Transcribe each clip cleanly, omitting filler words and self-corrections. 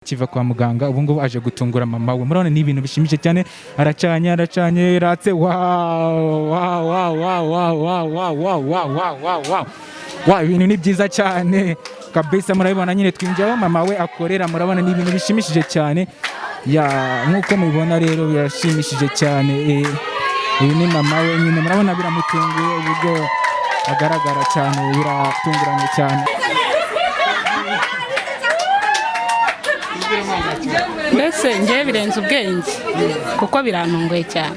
Kiva kwa muganga, ubu ngubu aje gutungura mama we. Murabona ni ibintu bishimishije cyane. Aracanye, aracanye, ratse. Wow, wow, wow, wow, wow, wow, wow, wow, wow, wow, wow, wow, wow! Ibintu ni byiza cyane kabisa. Murabibona nyine, twinjiye aho mama we akorera. Murabona ni ibintu bishimishije cyane. Ya, nk'uko mubibona rero birashimishije cyane. Uyu ni mama we nyine. Murabona biramutunguye uburyo agaragara cyane, biratunguranye cyane. Mbese ngewe birenze ubwenge kuko birantunguye cyane.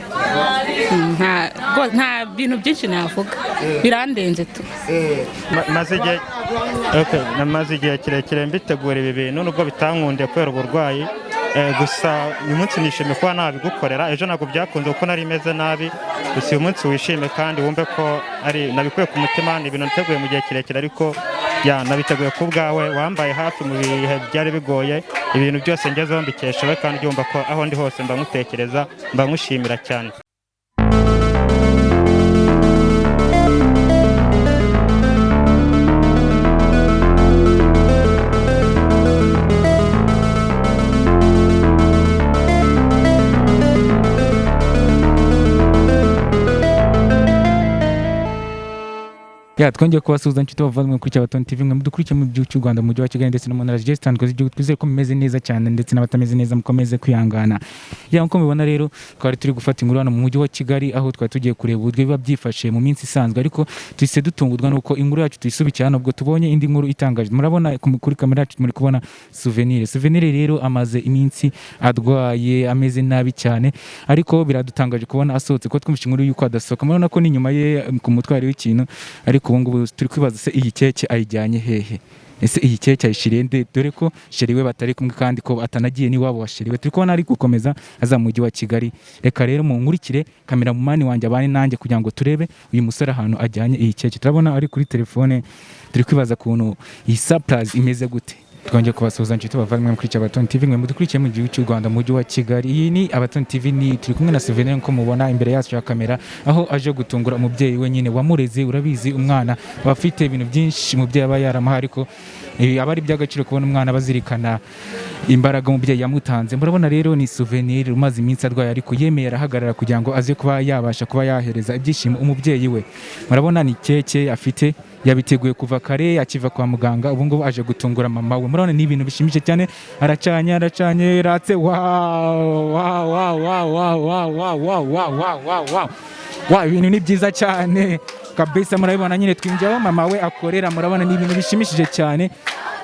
Nta bintu byinshi navuga, birandenze tu. Maze igihe, okay, namaze igihe kirekire mbitegura ibi bintu, nubwo bitankundiye kubera uburwayi. Gusa uyu munsi nishimiye kuba nabigukorera. Ejo ntabwo byakunze kuko nari meze nabi. Gusa uyu munsi wishime kandi wumve ko ari nabikuye ku mutima. Ni ibintu nateguye mu gihe kirekire, ariko ya nabiteguye ku bwawe. Wambaye hafi mu bihe byari bigoye. Ibintu byose ngezeho mbikesha we, kandi ujye ko aho ndi hose mba nkutekereza, mba nkushimira cyane. Ya, twongeye kubasuhuza inshuti bavandimwe kuri Cyabatoni TV, mwe mudukurikiye mu gihugu cy'u Rwanda, mu mujyi wa Kigali ndetse no mu ntara zigiye zitandukanye z'igihugu. Twizere ko mumeze neza cyane, ndetse n'abatameze neza mukomeze kwihangana. Ya, nk'uko mubibona rero, twari turi gufata inkuru hano mu mujyi wa Kigali, aho twari tugiye kureba uburyo biba byifashe mu minsi isanzwe, ariko tuhise dutungurwa nuko inkuru yacu tuyisubikiye hano ubwo tubonye indi nkuru itangaje. Murabona kuri kamera yacu muri kubona Souvenir. Souvenir rero amaze iminsi arwaye, ameze nabi cyane, ariko biradutangaje kubona asohotse kuko twumvise inkuru y'uko adasohoka. Murabona ko n'inyuma ye ku mutwe hariho ikintu, ariko ubu ngubu turi kwibaza: se iyi keke ayijyanye hehe? Ese iyi keke ayishiriye nde, dore ko chéri we batari kumwe, kandi ko atanagiye n'iwabo wa chéri we? Turi kubona ari gukomeza aza mu mujyi wa Kigali. Reka rero munkurikire, cameraman wanjye abane nanjye kugira ngo turebe uyu musore ahantu ajyanye iyi keke. Turabona ari kuri telefone. Turi kwibaza ukuntu iyi surprise imeze gute. Twongeye kubasuhuza inshuti bavandimwe muri Abatoni TV, mwe mudukurikiye mu gihugu cy'u Rwanda, mu mujyi wa Kigali. Iyi ni Abatoni TV, ni turi kumwe na Souvenir nk'uko mubona imbere yacu ya kamera, aho aje gutungura umubyeyi we nyine wamureze. Urabizi, umwana aba afite ibintu byinshi umubyeyi aba yaramuhaye, ariko aba ari iby'agaciro kubona umwana bazirikana imbaraga umubyeyi yamutanze. Murabona rero ni Souvenir umaze iminsi arwaye, ariko yemeye arahagarara kugira ngo aze kuba yabasha kuba yahereza ibyishimo umubyeyi we. Murabona ni keke afite, yabiteguye kuva kare akiva kwa muganga, ubu ngubu aje gutungura mama we. Murabona ni ibintu bishimishije cyane. Aracanye, aracanye, ratse. Wow, wow, wow, wow, wow, wow, wow, wow, wow, wow, wow, wow, wow! Ibintu ni byiza cyane kabisa. Murabibona nyine, twinjiye aho mama we akorera. Murabona ni ibintu bishimishije cyane.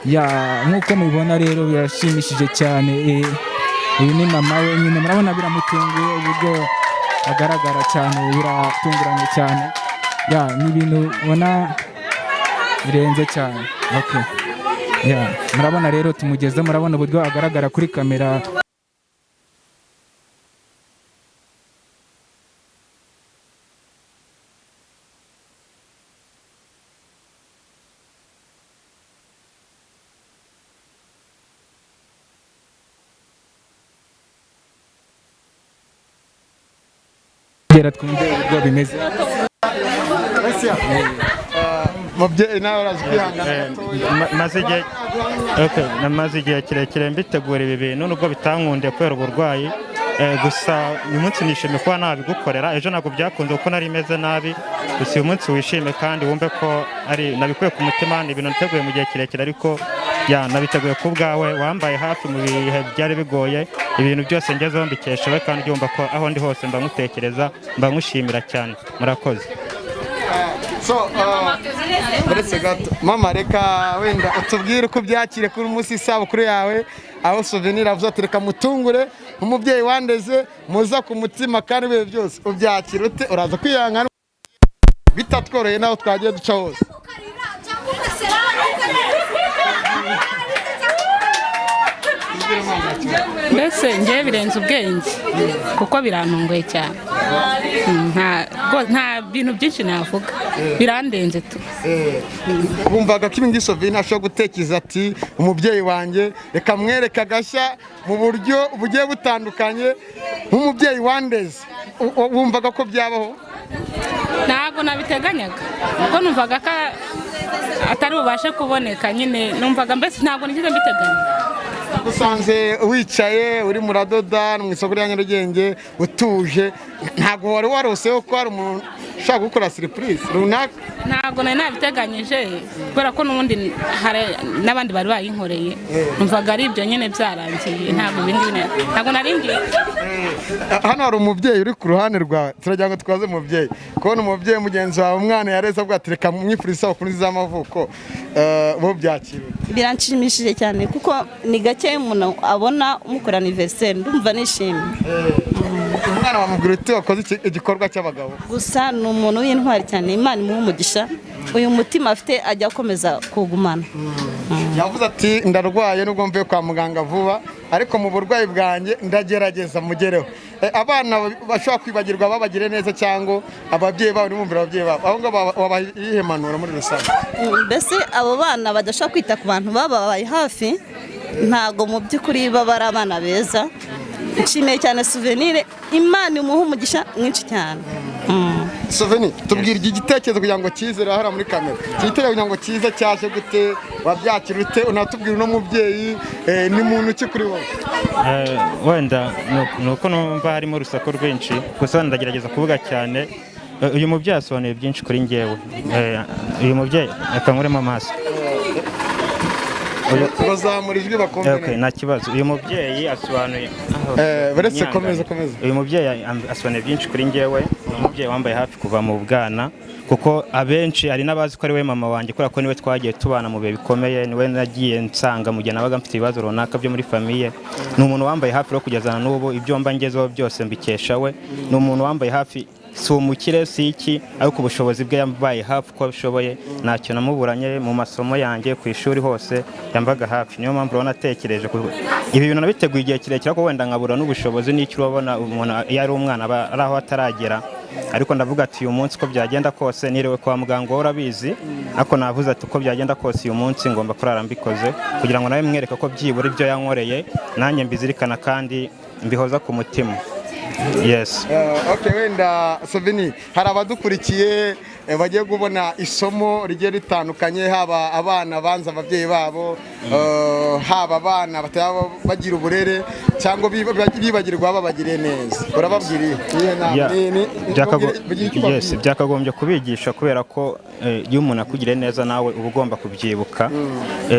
Ya, nk'uko mubibona rero birashimishije cyane. Uyu ni mama we nyine. Murabona biramutunguye uburyo agaragara cyane, biratunguranye cyane. Ya, ni ibintu ubona birenze cyane. Okay. Ya, murabona rero tumugeze, murabona uburyo agaragara kuri kamera. Gera twumve uburyo bimeze. Mubyeyi, nawe uraza kwihangana gatoya. Maze igihe, okay, namaze igihe kirekire mbitegura ibi bintu, nubwo bitankundiye kubera uburwayi. Gusa uyu munsi nishimiye kuba nabigukorera. Ejo ntabwo byakunze kuko nari meze nabi. Gusa uyu munsi wishime kandi wumve ko ari nabikuye ku mutima. Ni ibintu nateguye mu gihe kirekire, ariko ya nabiteguye ku bwawe. Wambaye hafi mu bihe byari bigoye. Ibintu byose ngezeho mbikesha we, kandi ujye ko aho ndi hose mba nkutekereza, mba nkushimira cyane. Murakoze. So uretse gato, mama, reka wenda utubwire uko byakire kuri umunsi isabukuru yawe, aho Souvenir avuze ati: "Reka mutungure nk'umubyeyi wandeze, muza ku mutima." Kandi ibihe byose ubyakira ute? Uraza kwihangana, bitatworoheye n'aho twagiye duca hose. Mbese ngewe birenze ubwenge kuko birantunguye cyane. Nta bintu byinshi navuga, birandenze tu. Bumvaga ko ibingibi Souvenir ashobora gutekereza ati: "Umubyeyi wanjye reka mwereke agashya mu buryo bugiye butandukanye nk'umubyeyi wandeze." Wumvaga ko byabaho? Ntabwo nabiteganyaga kuko numvaga ko atari bubashe kuboneka nyine. Numvaga mbese ntabwo nigeze mbiteganya. Usanze wicaye uri muradoda mu isoko rya Nyarugenge utuje, ntabwo wari waroseho ko hari umuntu ushaka gukora surprise runaka? Ntabwo nari nabiteganyije, kubera ko n'ubundi hari n'abandi bari bayinkoreye, numvaga ari ibyo nyine byarangiye. Ntabwo ibindi ntabwo nari ngiye. Hano hari umubyeyi uri ku ruhande rwawe, turagira ngo twaze umubyeyi. Kubona umubyeyi mugenzi wawe, umwana yareze, avuga ati reka mwifurize isabukuru nziza y'amavuko, bo byakira? Biranshimishije cyane, kuko ni gake umuntu abona umukora anniversaire. Ndumva nishimye. Umwana wamubwira uti wakoze igikorwa cy'abagabo? Gusa ni umuntu w'intwari cyane, Imana imuha umugisha. Uyu mutima afite ajya akomeza kuwugumana. Yavuze ati ndarwaye, nubwo mvuye kwa muganga vuba, ariko mu burwayi bwanjye ndagerageza mugereho. Abana bashobora kwibagirwa babagire neza, cyangwa ababyeyi babo ntibumvire ababyeyi babo, aho ngaho wabaha iyihe mpanuro muri rusange? Mbese abo bana badashobora kwita ku bantu bababaye hafi, ntabwo mu by'ukuri baba ari abana beza. Nshimiye cyane Souvenir, Imana imuha umugisha mwinshi cyane. Souvenir, tubwira iki gitekerezo kugira ngo cyizere hariya muri kamera, iki gitekerezo kugira ngo cyize cyaje gute, wabyakira ute? Unatubwira uno mubyeyi ni muntu ki kuri wowe? Wenda ni uko numva harimo urusaku rwinshi, gusa ndagerageza kuvuga cyane. Uyu mubyeyi asobanuye byinshi kuri njyewe. Uyu mubyeyi, reka nkuremo amaso. Bazamura ijwi bakumve Okay, neza. Nta kibazo. Uyu mubyeyi asobanuye Uretse Nyangare. Komeza, komeza. Uyu mubyeyi asobanuye byinshi kuri njyewe. Ni umubyeyi wambaye hafi kuva mu bwana, kuko abenshi hari n'abazi ko ari we mama wanjye, kubera ko niwe twagiye tubana mu bihe bikomeye, niwe nagiye nsanga mu gihe nabaga mfite ibibazo runaka byo muri famille. Ni umuntu wambaye hafi rero kugeza na n'ubu, ibyo mba ngezeho byose mbikesha we. Ni umuntu wambaye hafi, si umukire si iki, ariko ubushobozi bwe yambaye hafi uko abishoboye. Ntacyo namuburanye mu masomo yanjye, ku ishuri hose yambaga hafi. Niyo mpamvu urabona atekereje ibi bintu nabiteguye igihe kirekire, ariko wenda nkabura n'ubushobozi n'icyo. Urabona umuntu iyo ari umwana aba ari aho ataragera, ariko ndavuga ati uyu munsi uko byagenda kose, niriwe kwa muganga wowe urabizi, ariko navuze ati uko byagenda kose uyu munsi ngomba kurara mbikoze, kugira ngo nawe mwereke ko byibura ibyo yankoreye nanjye mbizirikana kandi mbihoza ku mutima. Yes. Okay, wenda Souvenir, hari abadukurikiye bagiye kubona isomo rigiye ritandukanye, haba abana banze ababyeyi babo, haba abana bataba bagira uburere cyangwa bibagirwa babagiriye neza, urababwira iyihe nama? Bagira icyo Yes, ubabwira? Byakagombye kubigisha, kubera ko iyo umuntu akugiriye neza nawe uba ugomba kubyibuka.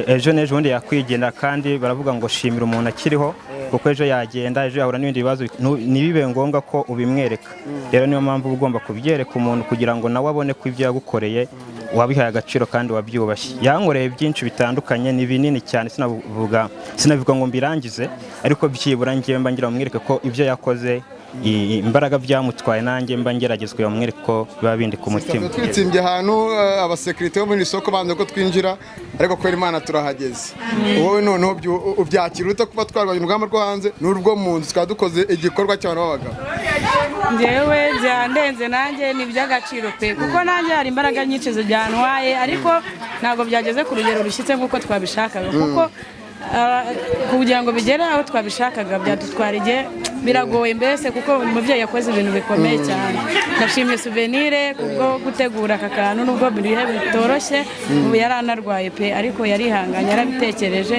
Ejo n'ejo bundi yakwigendera, kandi baravuga ngo shimira umuntu akiriho, kuko ejo yagenda, ejo yahura n'ibindi bibazo, ntibibe ngombwa ko ubimwereka. Rero niyo mpamvu uba ugomba kubyereka umuntu, kugira ngo nawe abone ko ibyo yagukoreye wabihaye agaciro kandi wabyubashye. Yankoreye byinshi bitandukanye, ni binini cyane, sinavuga ngo mbirangize, ariko byibura ngewe mba ngira ngo mwereke ko ibyo yakoze, imbaraga byamutwaye, nanjye mba ngerageza kugira ngo mwereke ko biba bindi ku mutima. Twitsimbye ahantu, abasekirite bo muri iri soko banze ko twinjira, ariko kubera Imana turahageze. Wowe noneho ubyakira ute kuba twarwanya urugamba rwo hanze n'urwo mu nzu, tukaba dukoze igikorwa cy'abantu b'abagabo? Njyewe byandenze, nanjye ni iby'agaciro pe, kuko nanjye hari imbaraga nyinshi zijyanwaye, ariko ntabwo byageze ku rugero rushyitse nk'uko twabishakaga, kuko kugira ngo bigere aho twabishakaga byadutwara igihe, biragoye mbese, kuko umubyeyi yakoze ibintu bikomeye cyane. Ndashimye Souvenir kubwo gutegura aka kantu, nubwo ibihe bitoroshye, ubu yari anarwaye pe, ariko yarihanganye, yarabitekereje.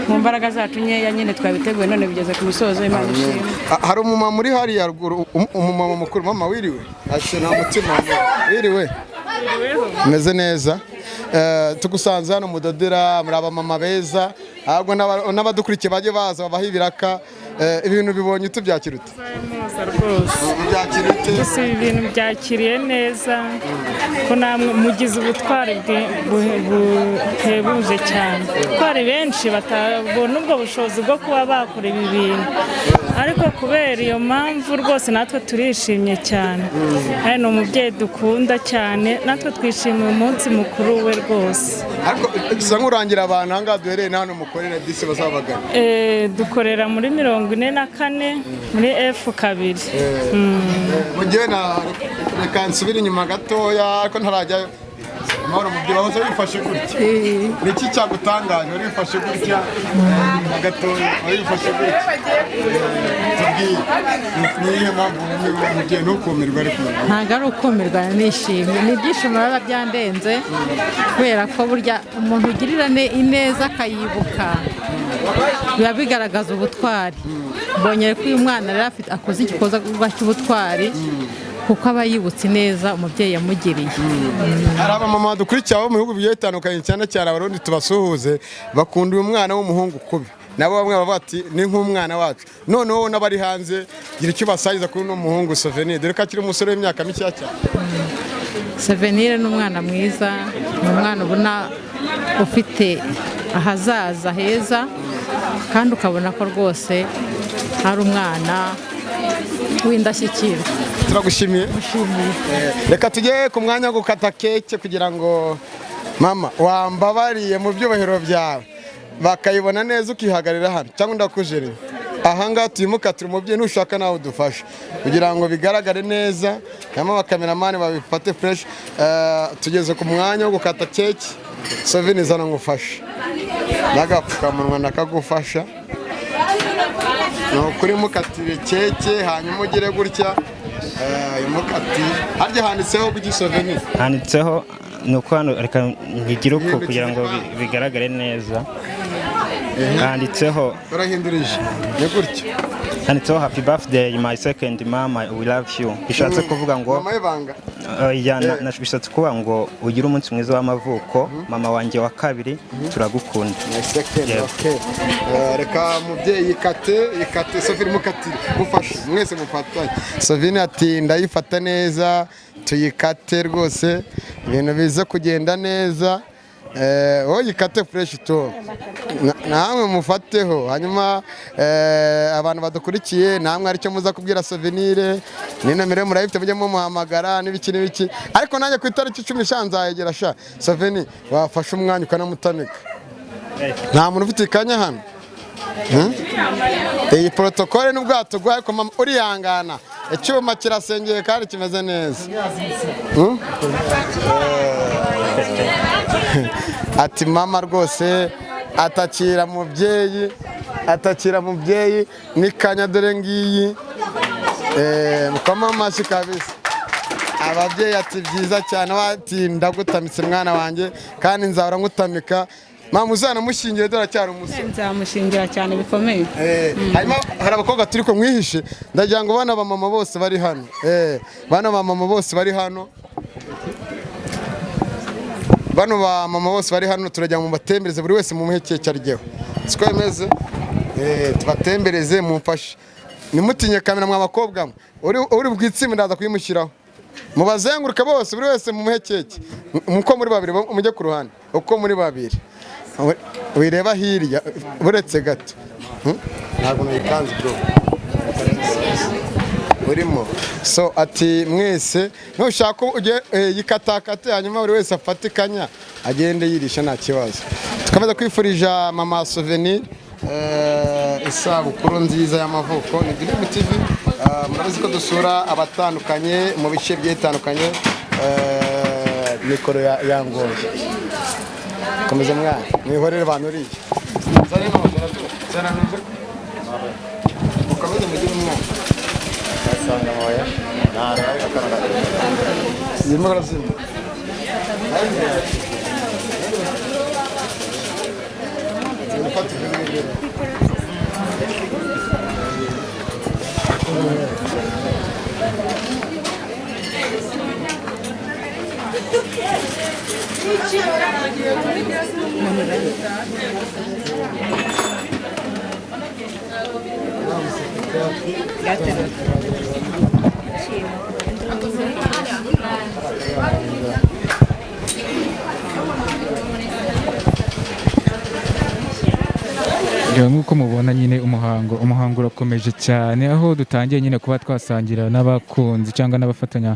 Mu mbaraga zacu nkeya nyine twabiteguye, none bigeze ku musozo, Imana ishimwe. Hari umumama uri hariya ruguru, umumama mukuru. Mama, wiriwe? Ati nta mutima mubi. Wiriwe, meze neza. Tugusanze hano mudodera, muri abamama beza, ahubwo n'abadukurikiye bajye baza babaha ibiraka. Ibintu bibonye utubyakira ute? Neza rwose. Ubyakira ute? Gusa ibi bintu byakiriye neza, ko namwe mugize ubutwari buhebuje cyane, kuko hari benshi batabona ubwo bushobozi bwo kuba bakora ibi bintu, ariko kubera iyo mpamvu rwose natwe turishimye cyane. Kandi ni umubyeyi dukunda cyane, natwe twishimiye umunsi mukuru we rwose. Ariko bisa nk'urangira abantu ahangaha duhereye na hano mukorera, disi bazabagana. Dukorera muri 44 muri F2. Mu gihe na reka nsubire inyuma gatoya, ariko ntarajyayo. Amahoro mubyeyi, wahoze wifashe gutya, ni iki cyagutangaje? Wari wifashe gutya inyuma gatoya, wari wifashe gutya. Tubwire, ni iyihe mpamvu wumiwe umubyeyi? Ntukumirwe ariko umubyeyi. Ntabwo ari ukumirwa, nishimye, ni ibyishimo biba byandenze, kubera ko burya umuntu ugirira ineza akayibuka. Biba bigaragaza ubutwari. Mbonye ko uyu mwana rero afite akoze igikorwa cy'ubutwari, kuko aba yibutse neza umubyeyi yamugiriye. Hari abamama badukurikiye abo mu bihugu bigiye bitandukanye, cyane cyane Abarundi, tubasuhuze. Bakunda uyu mwana w'umuhungu kubi. Nabo bamwe bavuga ati ni nk'umwana wacu. Noneho n'abari hanze, gira icyo ubasangiza kuri uno muhungu Souvenir, dore ko akiri umusore w'imyaka mikeya cyane. Souvenir ni umwana mwiza, ni umwana ubona ufite ahazaza heza, kandi ukabona ko rwose ari umwana w'indashyikirwa. Turagushimiye. Mushimiye. Reka tujye ku mwanya wo gukata keke, kugira ngo mama wambabariye mu byubahiro byawe bakayibona neza, ukihagarira hano cyangwa ndakujeriye ahangaha. Tuyimukatire umubyeyi, nushaka nawe udufashe kugira ngo bigaragare neza, hanyuma abakameramani babifate fresh. Tugeze ku mwanya wo gukata keke. Sovini, zana ngufashe n'agapfukamunwa ndakagufasha. Ni ukuri, mukatire keke, hanyuma ugire gutya. Mukatire harya handitseho kuki, Souvenir? Handitseho, ni uko hano, reka ngigire uko kugira ngo bigaragare neza. Handitseho Urahindurije, ni gutya. Handitseho "Happy birthday, my second mama, we love you." Bishatse kuvuga ngo Mama y'ibanga. Ya, bishatse kuvuga ngo ugire umunsi mwiza w'amavuko, mama wanjye wa kabiri, turagukunda. My second. Yego. Okay. Reka mubyeyi ikate, ikate Sofini, mukatire, mufashe mwese, mufatanye. Sofini ati ndayifata neza, tuyikate rwose, ibintu bize kugenda neza. Wowe yikate fresh tu. Namwe mufateho, hanyuma abantu badukurikiye, namwe aricyo muza kubwira Souvenir, ni nomero murayifite, mujye mumuhamagara n'ibiki n'ibiki. Ariko nanjye ku itariki 10 sha nzayegera sha. Souvenir, wafashe umwanya ukanamutamika? Nta muntu ufite ikanya hano. Iyi protocole n'ubwato bwawe ariko mama urihangana, icyuma kirasengeye kandi kimeze neza. Ati mama rwose atakira mubyeyi, atakira mubyeyi n'ikanya dore ngiyi. Mukoma amashyi kabisa. Ababyeyi ati byiza cyane, bati ndagutamitse mwana wanjye kandi nzahora ngutamika. Mama, uzanamushyingire, dore aracyari umusore. Nzamushingira cyane bikomeye. Hanyuma hari abakobwa turi ko mwihishe, ndagira ngo bano bamama bose bari hano, bano bamama bose bari hano, bano bamama bose bari hano, turajya mu batembereze, buri wese mumuhe keke aryeho, siko bimeze? Tubatembereze, mumfashe, ntimutinye kamera mwa bakobwa mwe. Uri bwitsime ndaza kuyimushyiraho. Mubazenguruke bose, buri wese mumuhe keke. Uko muri babiri mujye ku ruhande, uko muri babiri. Wireba hirya, buretse gato. Ntabwo nayikanze bro, urimo. So ati mwese nushaka ujye yikatakate, hanyuma buri wese afate ikanya agende yirisha, nta kibazo. Tukomeza kwifurija mama Souvenir isabukuru nziza y'amavuko. Ni Dream TV. Murabizi ko dusura abatandukanye mu bice bigiye bitandukanye. Mikoro yangoye. Komeza mwana, mwihorere abantu uriya. Zana ino, zana zana, mukomeze mugire umwana. Zirimo barazima. Gufata ibyo ngibyo. Reba nk'uko mubona nyine umuhango urakomeje cyane, aho dutangiye nyine kuba twasangira n'abakunzi cyangwa n'abafatanya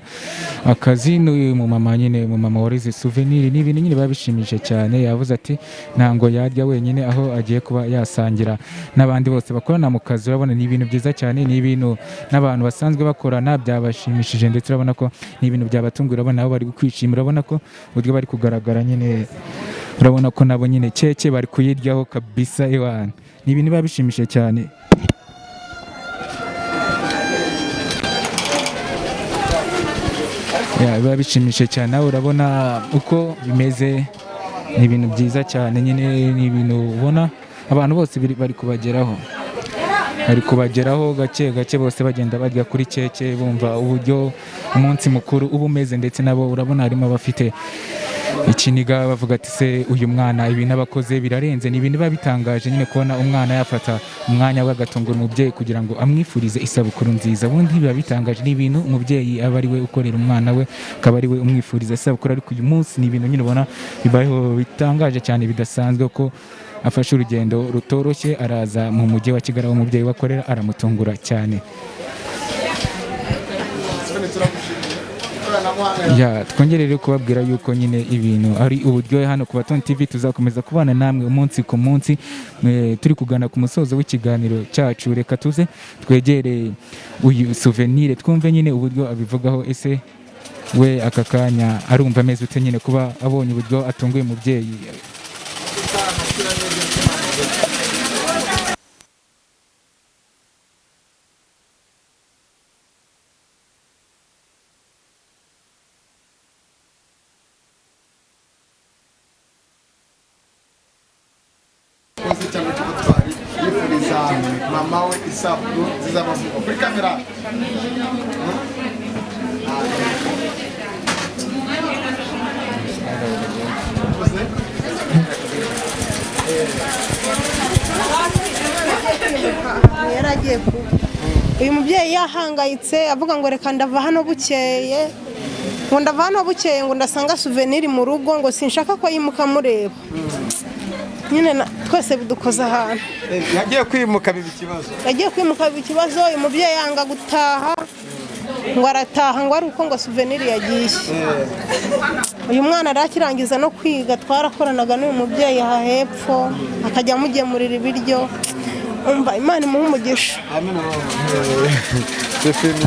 akazi n'uyu mumama nyine, umumama warize Souvenir. Ni ibintu nyine biba bishimishije cyane. Yavuze ati ntabwo yarya wenyine, aho agiye kuba yasangira n'abandi bose bakorana mu kazi. Urabona ni ibintu byiza cyane, ni ibintu n'abantu basanzwe bakorana byabashimishije, ndetse urabona ko ni ibintu byabatunguye. Urabona nabo bari kwishimira, urabona ko uburyo bari kugaragara nyine, urabona ko nabo nyine keke bari kuyiryaho kabisa. Ewana, ni ibintu biba bishimishije cyane. Ya, biba bishimishije cyane. Nawe urabona uko bimeze, ni ibintu byiza cyane nyine, ni ibintu ubona. Abantu bose bari kubageraho, bari kubageraho gake gake, bose bagenda barya kuri keke, bumva uburyo umunsi mukuru uba umeze. Ndetse nabo urabona harimo abafite ikiniga, bavuga ati se uyu mwana ibintu abakoze birarenze. Ni ibintu biba bitangaje nyine kubona umwana yafata umwanya we agatungura umubyeyi kugira ngo amwifurize isabukuru nziza. Ubundi biba bitangaje, ni ibintu umubyeyi aba ari we ukorera umwana we, akaba ari we umwifuriza isabukuru. Ariko uyu munsi ni ibintu nyine ubona bibayeho bitangaje cyane, bidasanzwe, ko afashe urugendo rutoroshye araza mu mujyi wa Kigali aho umubyeyi we akorera, aramutungura cyane. Ya, twongere rero kubabwira yuko nyine ibintu ari uburyohe hano ku Baton TV. Tuzakomeza kubana namwe umunsi ku munsi. Turi kugana ku musozo w'ikiganiro cyacu. Reka tuze twegere uyu Souvenir, twumve nyine uburyo abivugaho. Ese we aka kanya arumva ameze ute nyine kuba abonye uburyo atunguye umubyeyi? Koze cyangwa cy'ubutwari yifuriza mama we isabukuru nziza y'amavuko kuri kamera. Yari agiye kuba uyu mubyeyi yahangayitse, avuga ngo reka ndava hano bukeye, ngo ndava hano bukeye, ngo ndasanga Souvenir mu rugo, ngo sinshaka ko yimuka mureba nyine. Twese bidukoza ahantu. Yagiye kwimuka biba ikibazo. Yagiye kwimuka biba ikibazo. Uyu mubyeyi yanga gutaha, ngo arataha ngo ari uko ngo Souvenir yagiye. Uyu mwana arakirangiza no kwiga, twarakoranaga n'uyu mubyeyi aha hepfo, akajya amugemurira ibiryo. Umva, Imana imuhe umugisha. Amina mama. C'est fini.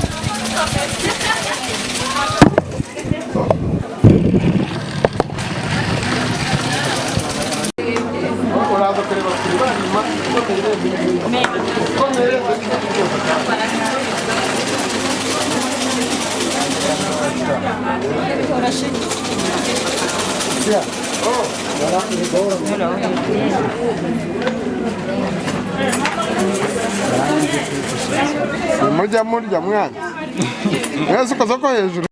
Uraza kureba kuri ba nyuma uko mwereze. Murya murya mwana mwese ukoze ko hejuru.